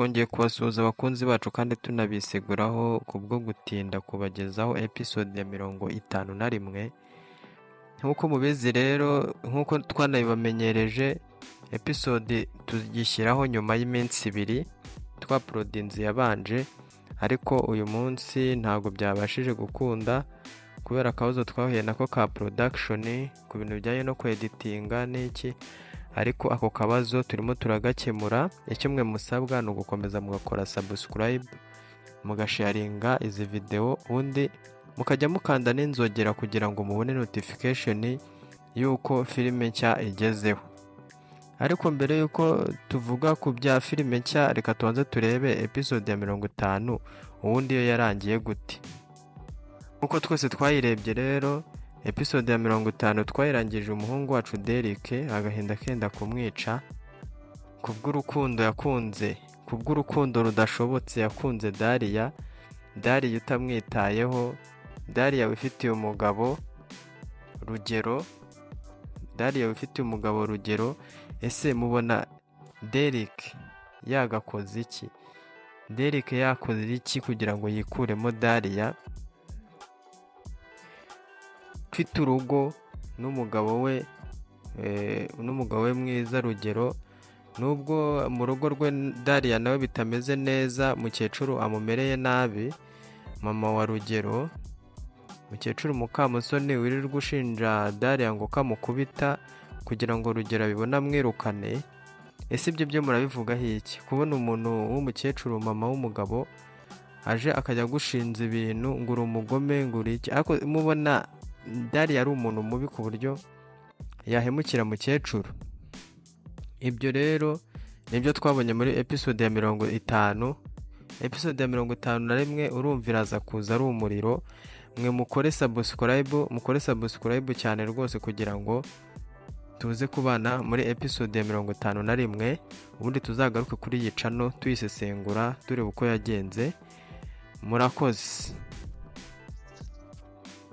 Twongeye kubasuhuza abakunzi bacu kandi tunabiseguraho kubwo gutinda kubagezaho episode ya 51. Nk'uko mubizi rero, nk'uko twanabibamenyereje, episode tugishyiraho nyuma y'iminsi 2 twaporodinze yabanje, ariko uyu munsi ntabwo byabashije gukunda kubera akabazo twahuye nako ka production ku bintu bijyanye no kweditinga n'iki, ariko ako kabazo turimo turagakemura. Icyo mwe musabwa ni ugukomeza mugakora subscribe, mugasharinga izi video, ubundi mukajya mukanda n'inzogera kugira ngo mubone notification y'uko filime nshya igezeho. Ariko mbere y'uko tuvuga ku bya filime nshya, reka tubanze turebe episode ya 50 ubundi yo yarangiye gute. Nk'uko twese twayirebye rero, episode ya 50 twayirangije umuhungu wacu Derek agahinda kenda kumwica kubw'urukundo yakunze, kubw'urukundo rudashobotse yakunze Dariya, Dariya utamwitayeho, Dariya wifitiye umugabo Rugero, Dariya wifitiye umugabo Rugero. Ese mubona Derek yagakoze iki? Derek yakoze iki kugira ngo yikuremo Dariya ufite urugo n'umugabo we, n'umugabo we mwiza Rugero? Nubwo mu rugo rwe Dariya nawe bitameze neza, mukecuru amumereye nabi, mama wa Rugero, mukecuru Mukamusoni wirirwa ushinja Dariya ngo kamukubita kugira ngo Rugero abibone amwirukane. Ese ibyo byo murabivugaho iki? Kubona umuntu w'umukecuru, mama w'umugabo, aje akajya agushinza ibintu ngo uri umugome, ngo uri iki, ariko mubona Dariya ari umuntu mubi ku buryo yahemukira mukecuru? Ibyo rero nibyo twabonye muri episode ya 50. Episode ya 51 urumva iraza kuza ari umuriro. Mwe mukore subscribe, mukore subscribe cyane rwose kugira ngo tuze kubana muri episode ya 51, ubundi tuzagaruke kuri iyi channel tuyisesengura tureba uko yagenze. Murakoze.